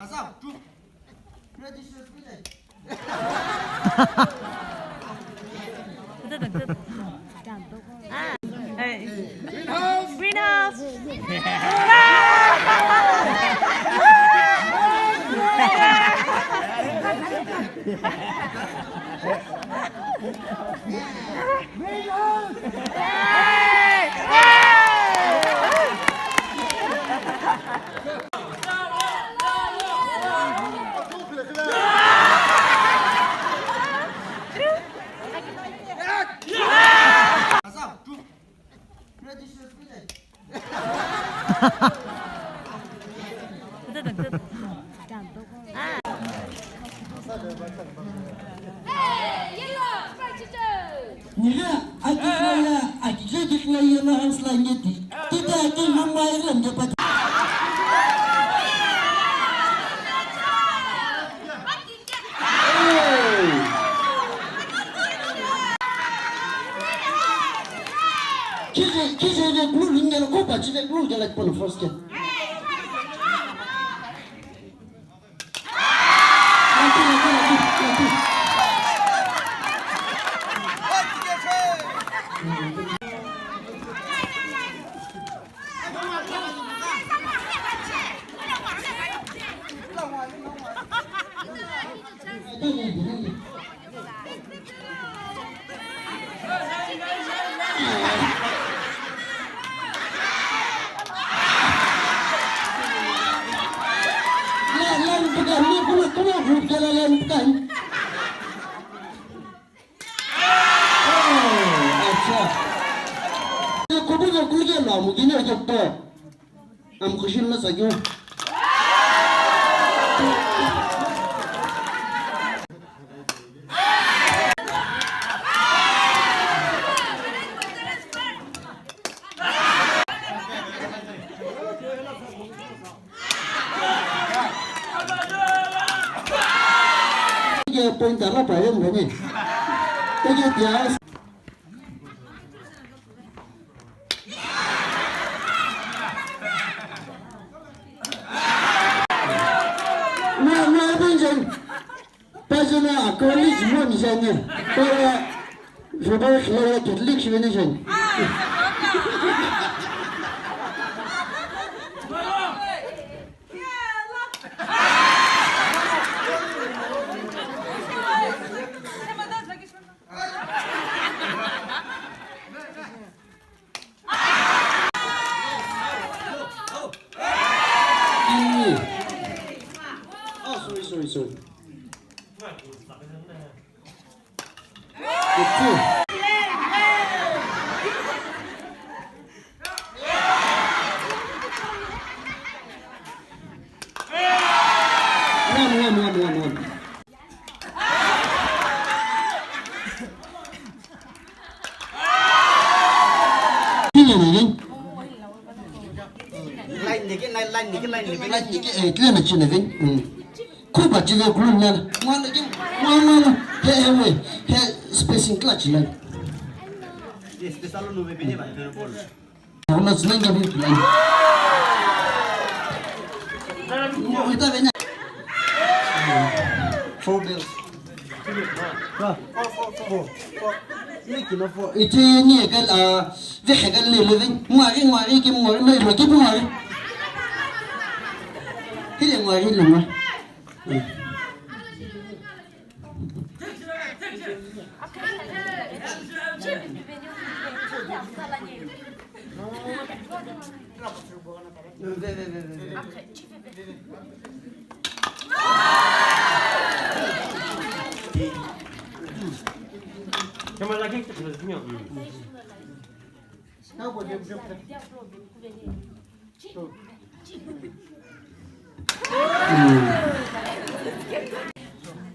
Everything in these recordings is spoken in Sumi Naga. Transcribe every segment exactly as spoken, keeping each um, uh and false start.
Azam, two. Ready, shoot, ready. Ah, hey. Greenhouse. Greenhouse. Nigha akikha ya akikha kikha ya na hans la ngeti. Tita aki mama ya la ngepa. Kije, kije ve glue lingelo ko pa chive glue gela pono first ke. Acha. Kubuno kulge lo amugine jokto. Am khushi na sagyo. Ke point ala pa yem gani. Ke dia. Na na benjen. Pajana college mo ni jani. Para Jubei khilaya Catholic shiveni jani. Oh, sorry, sorry, sorry. Good too. One, one, one, one, one. Line niki, line, line niki, line niki. Line niki, eh, clear na chine vin. Mm. Kuba chive kulun nana. Mwana ki, mwana, mwana. He, he, we. He, spacing clutch nana. Yes, the salon will be there, but the ball. Four bells. Four, four, four, four. Iti ni ekal, ah, vekhe kal le le veng. Ngwari, ngwari, ki ngwari, le lo ki ngwari. Hile ngwari, le ngwari.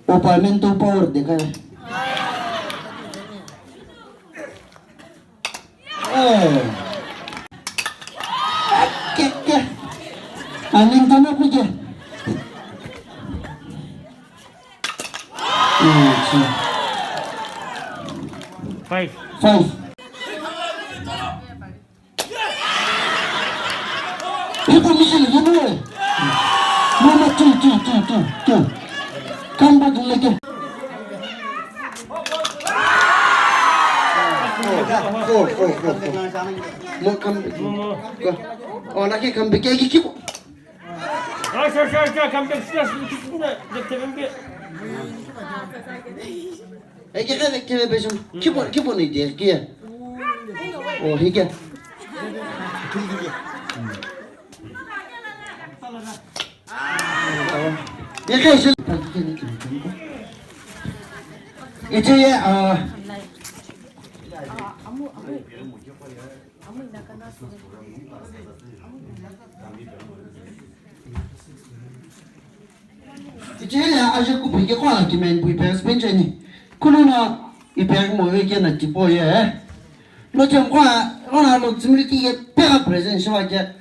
Opa mental power dekha. Oh. Ke, ke. Aning kana pige. Oh, acha. Five. Five. People mission, you know. Mama, two, two, two, two, two. Come back, Leke. Four, four, four, four. Mo come back. Go. Oh, Leke, come back. Kiki, kiki. Sir, sir, sir, come back. Eke keve keve pesu. Kipo kipo ni de kia. Oh, hike. Eke sul. Ite ya, ah. Tichele aje kupu ke kwa ki men pui pes pencheni. Kuluna ipe mo ke na tipo ye. Lo chem kwa ona lo tsimri ki ke pega present shwa ke.